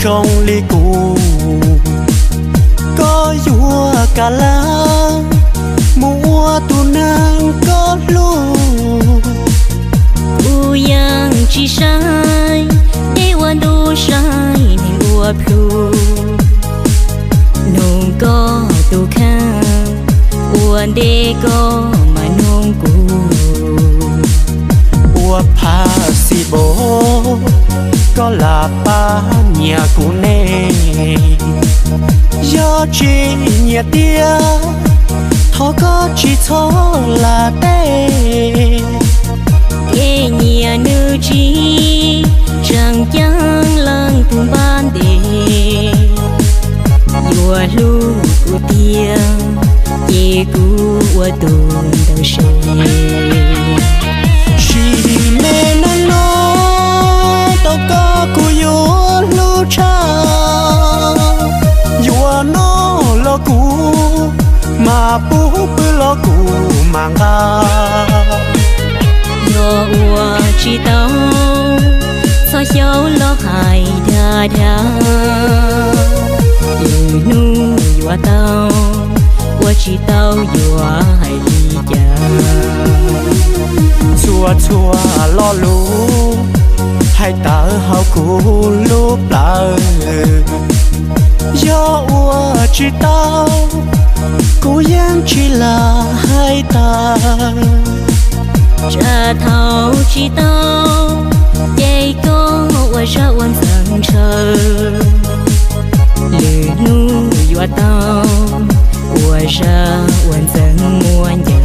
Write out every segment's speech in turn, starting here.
Zoo li kuv, koj yuav kam laj mus ua tus neeg koj hlub. Kuv yeej tsis saib deb ua ntu, saib neeg ua plhu. Nug koj tus kheej, ua ntej koj mam nug kuv. Ua possible koj lam pab nyiam kuv ne? Yog tsis nyiam tiag, thov koj tsis txhob lam teb. Kev nyiam nws tsis tseem ceeb leej twg npaj ntes. Yuav hlub kuv tiag, ces kuv ua tus ntawd seb. Sim neej no tau koj kuv yuav hlub tshaj. Yuav noj los kuv mam pub, pw los kuv mam nqa. Yog ua tsis tau, txhob xyaum los hais dag dag. Lwm hnub yuav tau, ua tsis tau yuav hais li cas. Txhua txhua lo lus hais tawm hauv kuv lub plawv. Yog ua tsis tau, kuv yeej tsis lam hais tas. Tsam thaum tsis tau, ces koj ua zaj ua ntxeev ntshaw. Lwm hnub yuav tau, ua zaj ua ntxeev muab ncaws.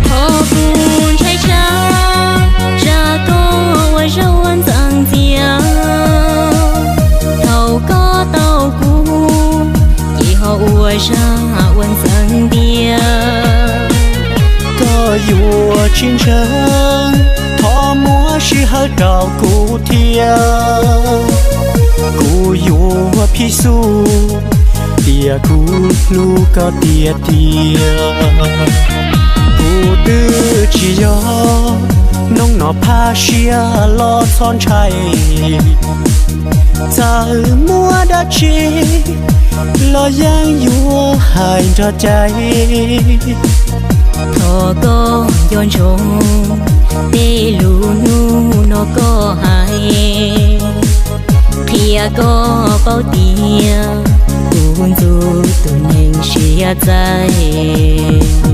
Qhov kuv ntshai tshaj, tsam koj ua zaj ua ntxeev ntxias. Thaum koj tau kuv, ces ho ua zaj ua ntxeev ntiag. Koj yuav tsis ntseeg, thov muab sij hawm rau kuv thiab. Kuv yuav phij xub tias kuv hlub koj tiag tiag. Kuv twb tsis yog noob no, phaj siab los txhob ntshai. Txawm muaj dab tsi los yeej yuav hais nrog cai. Thov koj nco ntsoov tej lus hnub no koj hais, qhia koj paub tias kuv ntxub tus neeg siab txaij.